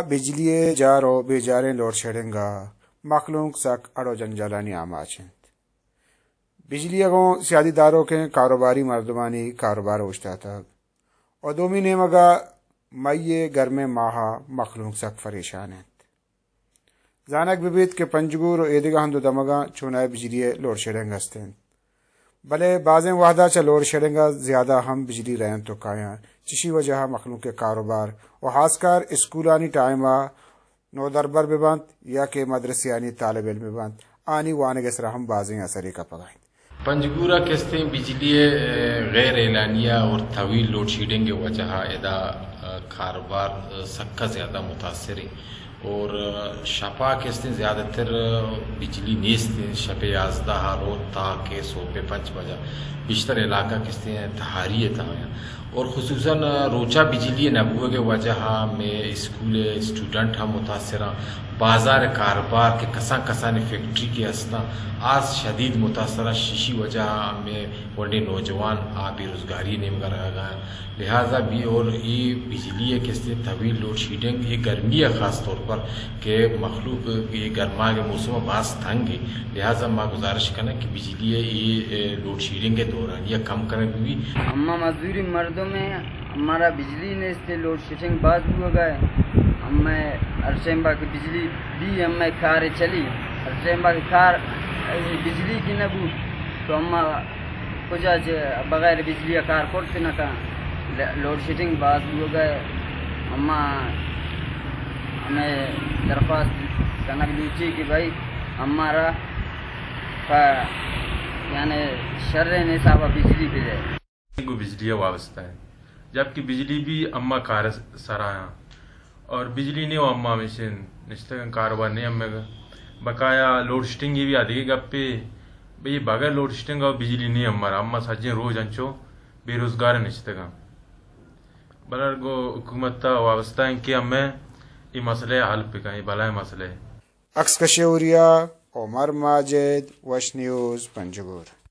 بجلی ءِ جار ءُ بے جاریں لوڈ شیڈنگ ءَ مخلوق سک اڑ ءُ جنجالانی آماچ اِنت۔ بجلی ءَ گوں سیادی داروکیں کاروباری مردمانی کاروبار اوشتاتگ ءُ دومی نیمگ ءَ مئی ءِ گرمیں ماہ ءَ مخلوق سک پریشان اِنت۔ زانگ بہ بیت کہ پنجگور ءُ ایدگہ ہند ءُ دمگاں چوناہا بجلی ءِ لوڈ شیڈنگ است اِنت، بلے بازیں وہد ءَ چہ لوڈ شیڈنگ ءَ زیادہ ہم بجلی رہینت ءُ کایاں، چشی وجہ ءَ مخلوق ءِ کاروبار ءُ ہاسکار اسکولانی ٹائم ءَ نودربر بہ بنت یا کہ مدرسیانی طالب علم بہ بنت، آنی وانگ ءِ سرا ہم بازیں اثرے کپگ ءَ اِنت۔ پنجگور ءَ کہ استیں بجلی ءِ، اے، غیر اعلانیہ اور طویل لوڈ شیڈنگ ءِ وجہ ءَ ادا، اے، کاروبار، اے، سکا زیادہ متاثر اِنت اور، اے، شپ ءَ کہ استیں زیادہ تر، اے، بجلی نیست اِنت۔ شپ ءِ یازدہ ءَ روت تا کہ سہب ءِ پنچ بجہ بیشتر علاقہ کہ استیں تہاری ءِ تہا اِنت۔ اور خصوصاً روچا بجلی نہ بوگ ءِ وجہ ءَ مئے اسکول ءِ اسٹوڈنٹ ہم متاثر اَنت، بازار ءِ کاروبار کہ کسان کسانیں فیکٹری کہ است اَنت، آ شدید متاثر اَنت۔ ششی وجہ ءَ مئے گونڈیں نوجوان آ بے روزگاری ءِ نیمگ ءَ رہگ ءَ اَنت۔ لہذا بھی اور اے بجلی ءِ کہ استیں طویل لوڈ شیڈنگ، اے گرمی ءَ خاص طور پر کہ مخلوق اے گرماگ ءِ موسم ءَ باز تنگ اِنت، لہذا ما گزارش کنیں کہ بجلی ءِ اے، اے، لوڈ شیڈنگ ءِ دورانیہ کم کنگ بہ بیت۔ اما مزدوری مردم ایں، ہمارا بجلی نیست، لوڈ شیڈنگ باز بوگ ءَ اِنت۔ ہمے ہر ٹائم با کہ بجلی بی، ہمے کار چلی، ہر ٹائم با کہ کار، اے، بجلی کی نہ بو تو اما کجا چہ بغیر بجلی ءَ کار کرت نہ کن۔ ل-، لوڈ شیڈنگ باز بوگ ءَ اِنت۔ اما ہمے درخواست کنگ لوٹی کہ بھائی ہمارا پہ، یعنی، شریں حساب ءَ بجلی بدے۔ گوں بجلی ءَ وابستہ اِنت، جبکہ بجلی بھی اما کار سرا اِنت۔ اور بجلی نی و اما ہمیشیں نشتگاں، کاروبار نی اما۔ بقایا لوڈ شیڈنگ ءِ بھی آ دگہ گپے، بھئی بغیر لوڈ شیڈنگ ءَ بجلی نی اما را، اما سجیں روچ انچو بے روزگار نشتگاں۔ بلے گوں حکومت ءَ وابستہ اِنت کہ اما اے مسئلہ ءَ حل بکن، اے بلائیں مسئلہ اِنت۔ عکس کش ءُ ریاض، عمر ماجد، وش نیوز، پنجگور۔